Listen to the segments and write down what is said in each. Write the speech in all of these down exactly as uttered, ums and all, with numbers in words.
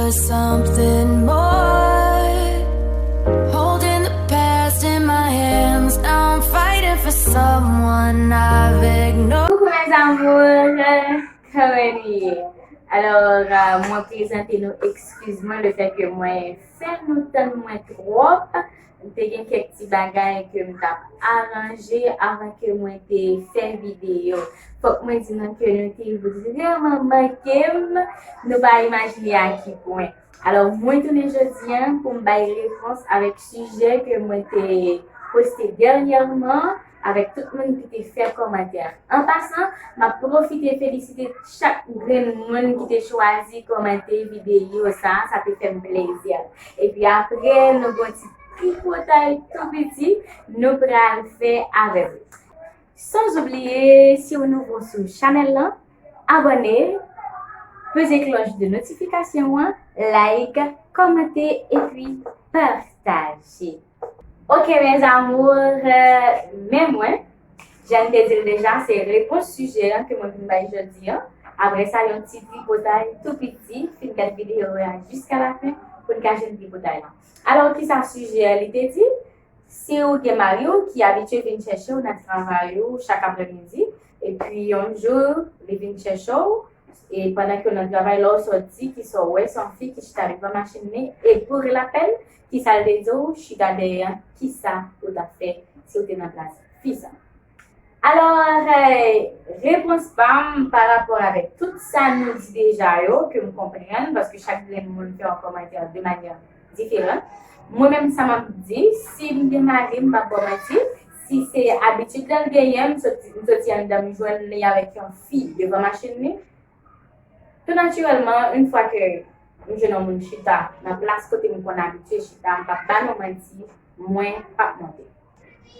Something more. Holding the past in my hands. Now I'm fighting for someone I've ignored. Coucou mes amours, kòman nou ye? Alò, euh, mwen prezante nou, eskiz mwen le fè ke mwen fè nou tann mwen twòp. M te gen kèk ti bagay ke m t ap aranje avan ke mwen te fè videyo. Fòk mwen di nou ke nou te vrèman manke m, nou pa imajine a ki pwen. Alò, mwen tounen jodi a pou m bay repons avèk sijè ke mwen te poste dènyèman avèk tout moun ki te fè kòmantè. An pasan, m ap pwofite felisite chak grenn moun ki te chwazi kòmante videyo sa, sa te fè m plezi. Epi apre, nou gon ti tripotay tou piti nou pral fè avè nou. Sans oublier, si w nouvo sou chanèl lan, abòne, peze klòch de notifikasyon an, like, kòmante epi pataje. Ok mes amours, men mwen, jan m te di l deja, se repons sijè an ke mwen vin bay jodi an. Apre sa, yon ti tripotay tou piti, fin gad videyo a jiska lafen pou n ka jwenn tripotay lan. Alò, kisa sijè a li te di? Si w gen mari w ki abitye vin chèche w nan travay ou chak aprèmidi, epi yon jou li vin chèche w, e pandan ke w nan travay, lè w sòti, kisa w wè, se yon fi ki chita devan machin li, e pou lapèn, kisa l te di w, chita dèyè an, kisa ou t ap fè si w te nan plas fi sa? Alò, repons pa m pa rapò avèk tout sa nou di deja yo, ke m konprann, paske chak grenn moun fè yon kòmantè de manyè diferan. Mwen menm, sa m ap di, si m gen mari, m p ap ba w manti, si se abitid lan l genyen, m soti, m soti anndan, m jwenn li avèk yon fi devan machin li, tou natirèlman, yon fwa ke m jwenn yon moun chita nan plas kote m konn abitye chita, m p ap ba nou manti, mwen p ap monte.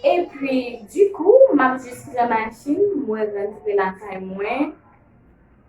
Epi, dikou, m ap jis pran machin, mwen rantre lakay mwen.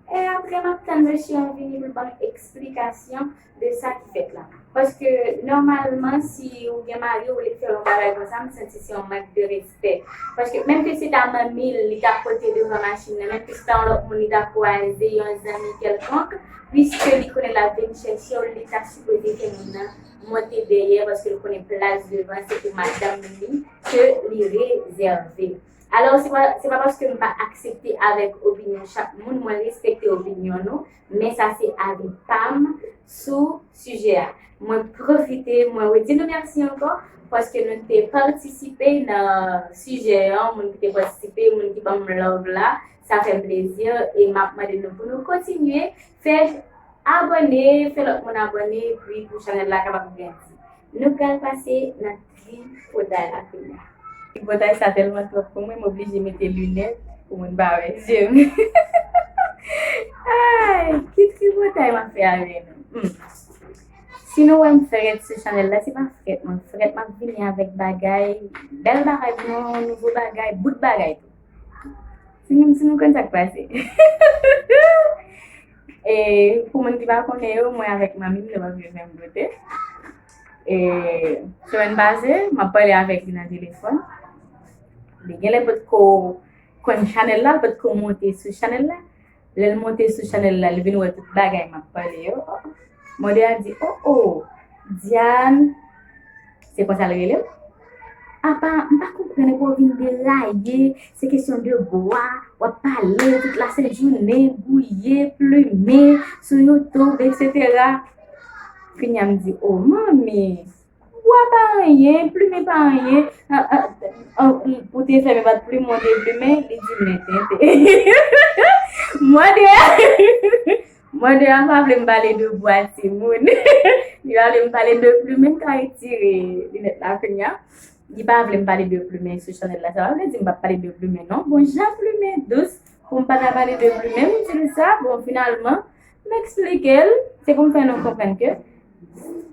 E apre, m ap tann mesye an vini pou l ban m eksplikasyon de sa ki fèt la. Paske, nòmalman, si ou gen mari, ou vle fè yon bagay konsa, m santi se yon mank de respè. Paske, menm ke se ta manmi l, li ta pote devan machin nan, menm ke se ta yon lòt moun, li ta kwaze yon zanmi kèlkonk, piske li konnen l ap vin chèche w, li ta sipoze fè moun nan monte dèyè, paske l konnen plas devan, se pou madanm li ke li rezève. Alò, se pa, se pa paske m pa aksepte avèk opinyon chak moun, mwen respekte opinyon nou, men sa se avi pa m sou sijè a. Mwen pwofite, mwen redi nou mèsi ankò, paske nou te patisipe nan sijè an, moun ki te patisipe, moun ki ban m love la, sa fè m plezi, e m ap mande nou pou nou kontinye fè abòne, fè lòt moun abòne, epi pou chanèl la kapab grandi. Nou pral pase nan tripotay la kounye a. Tripotay sa tèlman twòp pou mwen, m oblije mete linèt pou moun pa wè je m. Ay, ki tripotay m ap fè avè nou? Hmm. Si nou wè m frèt sou chanèl la, se pa frèt mwen frèt, m ap vini avèk bagay, bèl bagay pou nou, nouvo bagay, bout bagay tou. Si nou, si nou konn sa k pase. E pou moun ki pa konnen yo, mwen avèk manmi m, nou ap viv menm kote. E semèn pase, m ap pale avèk li nan telefòn. Li genlè potko konn chanèl la, potko monte sou chanèl la. Lè l monte sou chanèl la, li vin wè tout bagay m ap pale yo. Mòde a di, "O, o, Diane," se konsa l rele m. "Apa, m pa konprann, epi w vin deraye, se kesyon de bwa, w ap pale tout lasent jounen, gouye, plimen, sou YouTube, etsetera" Kounye a m di, "O, manmi, bwa pa anyen, plimen pa anyen." An, an, an, pou te fè m bat plimen, te plimen, li di, "Men tenten." Mòde a, mòde a pa vle m pale de bwa, timoun. Li pa vle m pale de plimen, m ka retire linèt la kounye a. Li pa vle m pale de plimen sou chanèl la. Sa pa vle di m p ap pale de plimen, non. Bon, jan plimen dous, pou m pa ta pale de plimen, m di l sa. Bon, finalman, m eksplike l. Se pou m fè nou konprann ke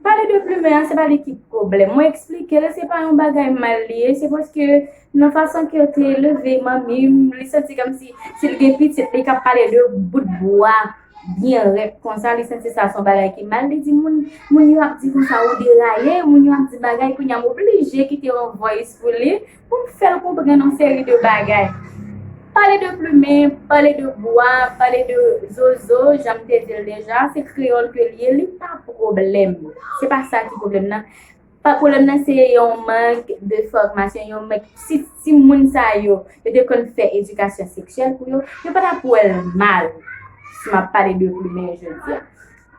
pale de plimen an, se pa li ki pwoblèm. Mwen eksplike l, se pa yon bagay mal li ye, se paske nan fason ke yo te eleve manmi m, li santi kòmsi si l gen pitit, li ka pale de bout bwa byen rèd konsa, li santi sa se yon bagay ki mal. Li di, "Moun, moun yo ap di konsa ou deraye, moun yo ap di bagay, kounye a m oblije kite yon voice pou li, pou m fè l konprann yon seri de bagay." Pale de plimen, pale de bwa, pale de zozo, jan m te di l deja, se kreyòl ke l ye, li pa pwoblèm. Se pa sa ki pwoblèm nan. Pa pwoblèm nan se yon mank de fòmasyon, yon mank si, si moun sa yo, yo te konn fè edikasyon seksyèl pou yo, yo pa t ap wè l mal si m ap pale de plimen jodi a.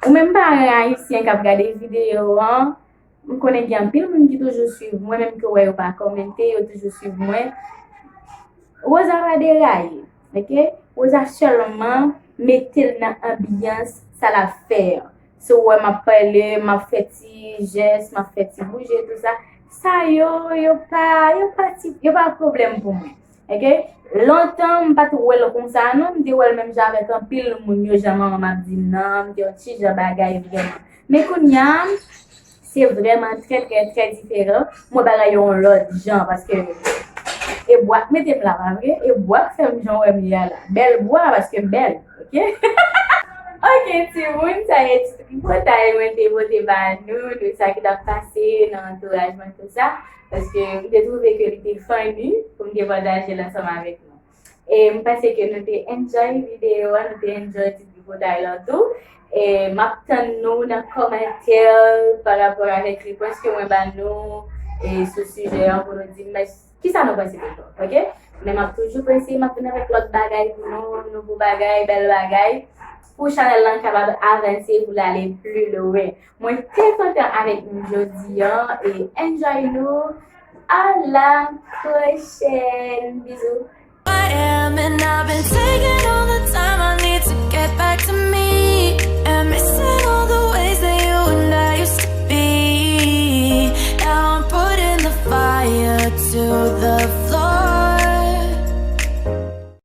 Ou menm paran ayisyen k ap gade videyo an, m konnen gen anpil moun ki toujou swiv mwen, menm ke w wè yo pa kòmante, yo toujou swiv mwen. Rosa pa deraye, ok? Rosa sèlman mete l nan anbyans sa l ap fè an. Si w wè m ap pale, m ap fè ti jès, m ap fè ti bouje, tou sa, sa yo, yo pa, yo pa ti, yo pa pwoblèm pou mwen, ok? Lontan, m pa t wè l konsa non, m te wè l menm jan avèk anpil moun yo, jan manman m ap di m nan, m te yon ti jan bagay vrèman. Men kounye a, se vrèman trè, trè, trè diferan. Mwen bagay yo yon lòt jan, paske e bwa k mete m la, pa vre? E bwa k fè m jan w wè m ye a la. Bèl bwa, paske m bèl, ok? Ok, timoun, sa ye ti tripotay mwen te pote ba nou, de sa ki t ap pase nan antouraj mwen, tou sa. Paske m te twouve ke li te funny pou m te pataje l ansanm avèk nou. E m panse ke nou te enjoy videyo a, nou te enjoy ti tripotay lan tou. E m ap tann nou nan kòmantè pa rapò avèk repons ke mwen ba nou e sou sijè an pou nou di m kisa nou panse de l, ok? Men m ap toujou panse, m ap vin avèk lòt bagay pou nou, nouvo bagay, bèl bagay, pou chanèl lan kapab avanse, pou l ale pli lwen. Mwen te kontan avèk nou jodi an e enjoy nou. A la pwochèn. Bizou. I am, and I've been taking